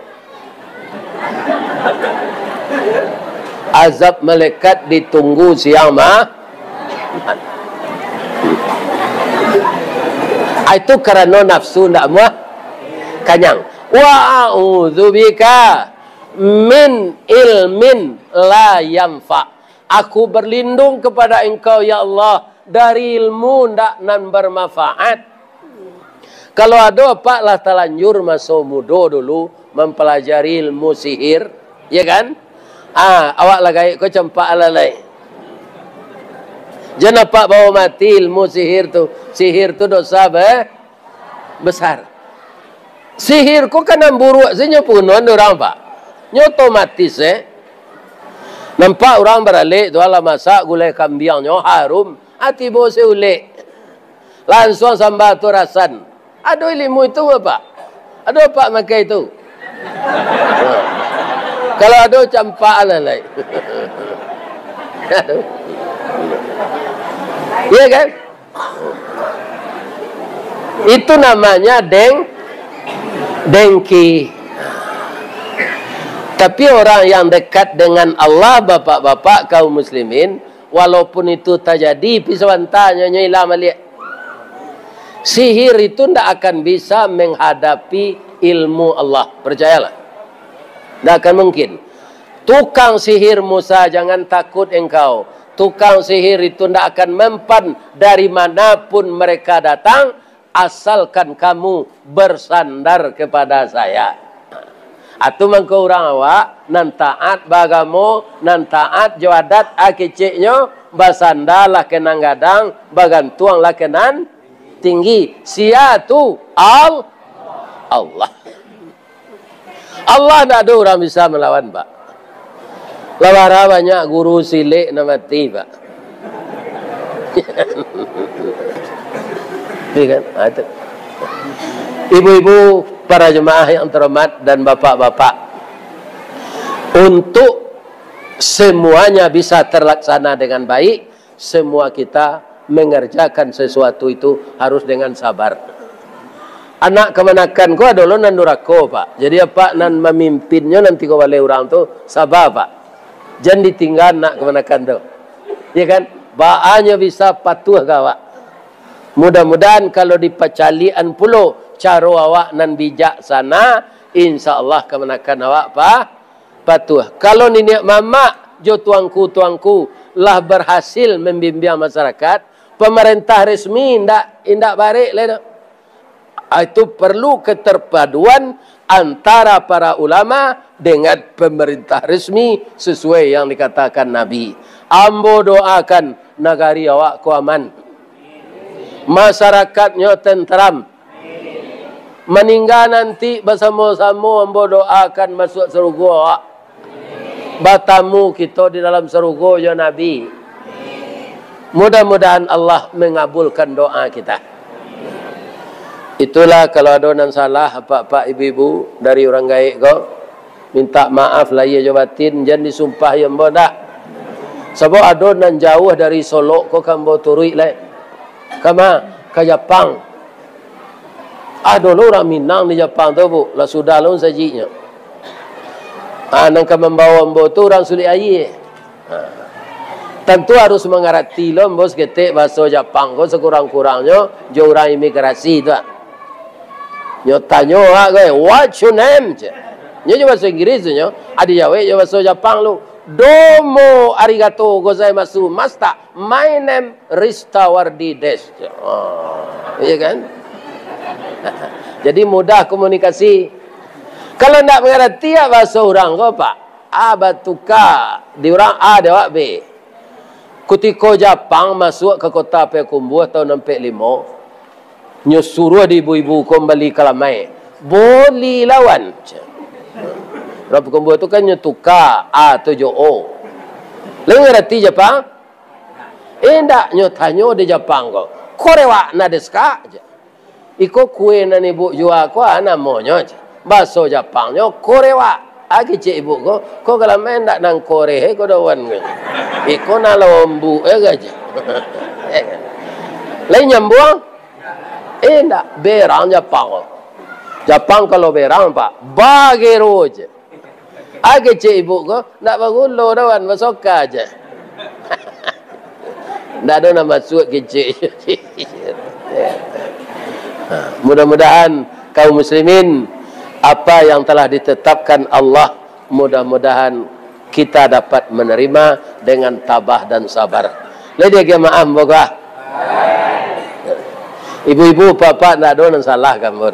Azab malaikat ditunggu siang ma-, ah, itu karano nafsu ndak muah kanyang. Wa a'udzubika min ilmin la yanfa. Aku berlindung kepada Engkau, ya Allah, dari ilmu ndak nan bermanfaat. Kalau ado apak lah talanjur maso mudo dulu mampalajari ilmu sihir, ya kan? Ah, awak lah gaek ko campak alalai. Jan apak bao mati ilmu sihir tu. Sihir tu dosa be-, besar. Sihir ko kan nan buruak se nyo punoan urang, Pak. Nyo otomatis, eh. Nampak urang baralek tu, alah masak gulai kambiangnyo, harum. Ah, tibo se ulek. Lansuang samba tu rasan. Ado ilmu itu, Pak? Ado apak makai tu? Kalau ado, campak lah, lai. Ado. Iya kan? Itu namanya deng-, dengki. Tapi orang yang dekat dengan Allah, bapak-bapak kaum muslimin, walaupun itu tajadi, pi sabanta nyo, nyo ilang baliak. Sihir itu ndak akan bisa menghadapi ilmu Allah. Percayalah. Ndak akan mungkin. Tukang sihir Musa, jangan takut engkau. Tukang sihir itu ndak akan mempan dari manapun mereka datang, asalkan kamu bersandar kepada saya. Atu mangko urang awak, nan taat baagamo, nan taat jo adat, a keceknyo, basandalah ka nan gadang, bagantuanglah ka nan tinggi. Sia tu? Al-, Allah. Allah ndak ado urang bisa malawan, Pak. Lah bara banyak guru silek nan mati, Pak. Iya kan? Ha, itu. Ibu-ibu, para jemaah yang terhormat, dan bapak-bapak, untuk semuanya bisa terlaksana dengan baik, semua kita mengerjakan sesuatu itu harus dengan sabar. Anak kamanakan ko ado lo nan durako, Pak. Jadi, apak nan mamimpinnyo nanti ko baleh urang tu, saba, Pak. Jan ditingga anak kamanakan tu. Ya kan? Baa nyo bisa patuah ka awak. Mudah-mudahan kalau dipacaliakan pulo caro awak nan bijaksana, insya Allah kamanakan awak pa-, patuah. Kalau niniak mamak jo tuangku-tuangku lah berhasil membimbing masyarakat, pemerintah resmi indak, indak barek lai doh. Ah, itu perlu keterpaduan antara para ulama dengan pemerintah resmi sesuai yang dikatakan Nabi. Ambo doakan nagari awak ko aman. Masyarakatnyo tenteram. Maningga nanti basamo-samo ambo doakan masuak sarugo awak. Batamu kito di dalam sarugo jo Nabi. Mudah-mudahan Allah mengabulkan doa kita. Itulah kalau ado nan salah, apak-apak, ibu-ibu, dari urang gaek ko, minta maaf lahia jo batin, jan disumpah yo ambo ndak. Sabab ado nan jauah dari Solok ko ka ambo turuik lai. Kama? Ka Japang. Ado lo urang Minang di Japang tu, Bu. Lah sudah lo sajiknyo. Ah, nan ka mambawo ambo tu urang Sulik Aia. Ah. Tantu harus mangarati lo ambo saketek bahaso Japang ko, sakurang-kurangnyo jo urang imigrasi tu, ah. Nyo tanyo, ah, ko, "What's your name?" cek. Nyo jo bahaso Inggris tu nyo, ado jawek jo bahaso Japang lo, "Domo arigato gozaimasu, Master. My name Ristawardi Des." Oh, iya kan? Jadi mudah komunikasi. Kalau ndak mangarati awak bahaso urang ko, Pak, A batuka di urang A di awak B. Kutiko Japang masuak ka kota Payakumbuah tahun ampek limo, nyo suruah di ibu-ibu ko bali kalamai. Boli lawan. Urang Payakumbuah tu kan nyo tuka A tu jo O. Lai ngarati Japang? Indak, nyo tanyo di Japang ko, "Korewa nan desu ka?" jar. "Iko kue nan ibu jua ko, a namonyo?" jar. Bahaso Japangnyo, "Korewa." "A kecek ibu ko, ko kalamai ndak nan koreh ko dawan ko? Iko nan lombuak e," jar. Lai nyambuang? Indak, berang Japang ko. Japang kalau berang, Pak, bagero je. A kecek ibu ko, ndak bagulo dawan, basoka je. Ndak ado nan masuak kecek. Ha, mudah-mudahan kaum muslimin, apa yang telah ditetapkan Allah, mudah-mudahan kita dapat menerima dengan tabah dan sabar. Lai diagiah maaf, ambo ko ah. Ibu-ibu, bapak, ndak ado nan salah ka ambo.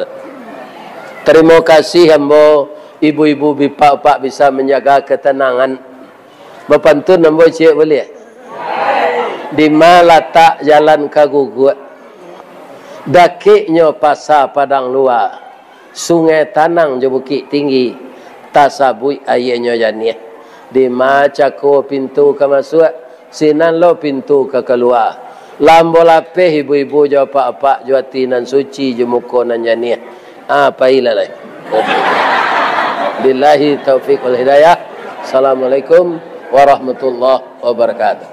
Tarimo kasih ambo, ibu-ibu, bapak-bapak bisa manjaga katanangan. Bapantun ambo ciek buliah? Dima latak jalan ka Guguak, dakeknyo Pasa Padang Lua, Sungai Tanang jo Bukik Tinggi, tasabuik aianyo janiah. Dima cako pintu ka masuak, sinan lo pintu ka kalua. Lah ambo lapeh ibu-ibu jo apak-apak jo ati nan suci jo muko nan janiah. Ah, pailah lai. Billahi taufik wal hidayah. Assalamualaikum warahmatullahi wabarakatuh.